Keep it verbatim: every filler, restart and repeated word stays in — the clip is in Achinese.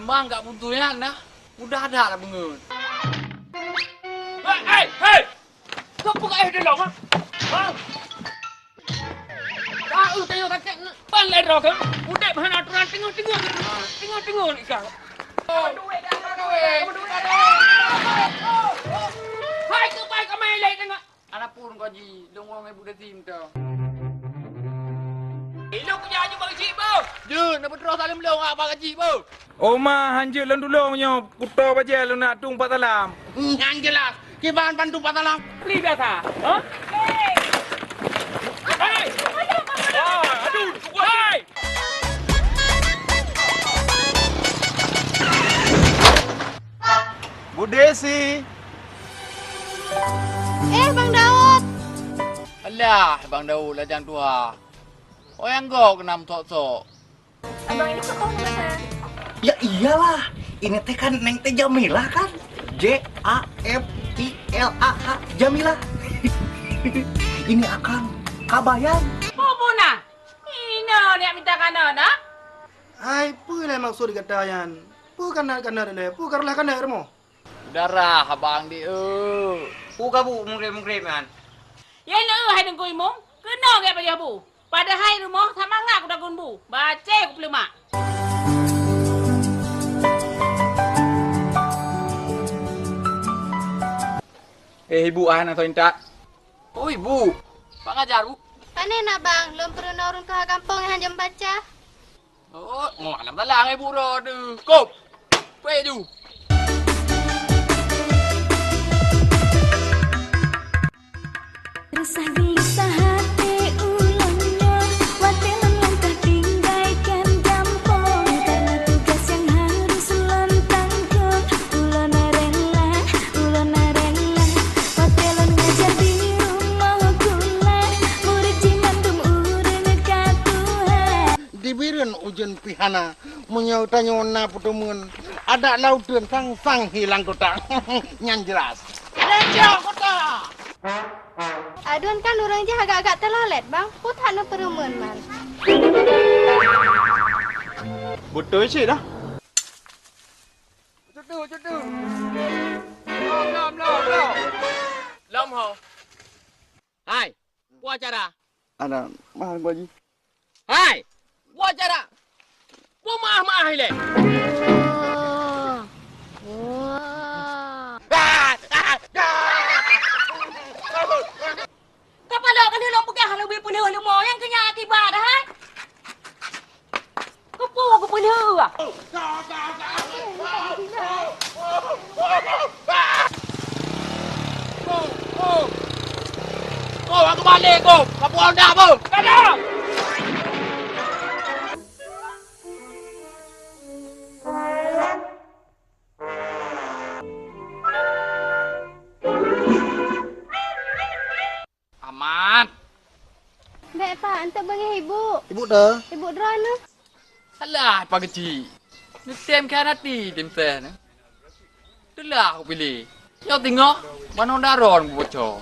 Bang, gak butuh nyan na. Mudah that lah beungeut. Hei, hei, hei! Kau peugah eh dalam, ha? Ha? Tahu tengok sakit ni. Bang, lai droe kan? Udep hana aturan, tengok-tengok. Tengok-tengok ni kau. Hai, kau pai kau main lai tengok. Ana pun kau ji, dong wong ibu dah tim tu. Eh, lu punya aju bang cik, bang. Jun, nak betul salim lu ngak bang cik, bang. Oma, hanjeuet lôn tulông nyoe, kuto bajèe lôn nak tueng Pak Salam. Nyang jelas, kiban bantu Pak Salam. Li biasa, ha? Hei! Ah, aduh, hei! Bu Desi. Eh, Bang Daud. Alah, Bang Daud, lajang tuha. Oh, nyang gob keunam sok-sok. Abang, ini kok kamu kata? Ya iyalah, ini teh kan Neng teh Jamilah kan? J A M I L A H, Jamilah. Ini Akang, Kabayan. Peue na? Inoe neujak mita kanot na? Hai, peue lé maksud gata nyan? Peue kanot-kanot lé? Peue ka reulah kanot rumoh? Darah abang di eu. Peue ka bu mungkréb-mungkréb nyan? Yai lé eu hai Teungku Imum, keunoe gét pajoh bu. Padahai rumoh sama ngak kudagun bu, bacé kupeuleumak. Eh, ibu, ah, na soe intat. Oh, ibu. Pak ngajar, Bu. Pane na, Bang? Lôn peurunoe ureueng tuha gampông nyang hanjeuet baca. Oh, ngoh, alam salah, ibu, roh tu. Kop. Pei tu. Resah gelisah hati ulôn nyoe, watèe lôn langkah tinggalkan gampông, karena tugas yang harus lôn tanggung. Ulôn rela, ulôn rela, watèe lôn ngajar di rumoh gula, murit jih mandum ureueng ka tuha. Di Bireuen ujeuen pih hana, meunyoe tanyoe na peuteumeuen, adak laut teun sang-sang hilang kota. Nyan jelas. Leucok kota! Aduen kan ureueng jih agak-agak teulalét, Bang. Peue that neupeureumeun man. Beutôi cit dah. Cutu, cutu. Lom, lom, lom, lom. Lom ho. Hai, peue cara? Ada, mahal, Bu Haji. Hai! Buat cara! Buat maah-maah ilèe! Wah! Wah! Kapala ka lheueh lôn peugah leubeh peulheueh leumo nyang keu nyan akibat dah, hai! Keupeue keupeulheueh ah? Ko, ko. Ko, aku balik, ko. Kapu anda, ko. Kada! Aman. Bèk, Pak, eunteuk beungèh ibu. Ibu dah. Ibu droeneuh. Alah, Pak Keuchik. Neutem khianati tim seh nyoe. Teulah kupiléh. Nyoe teungoh, manoe daron kuboco.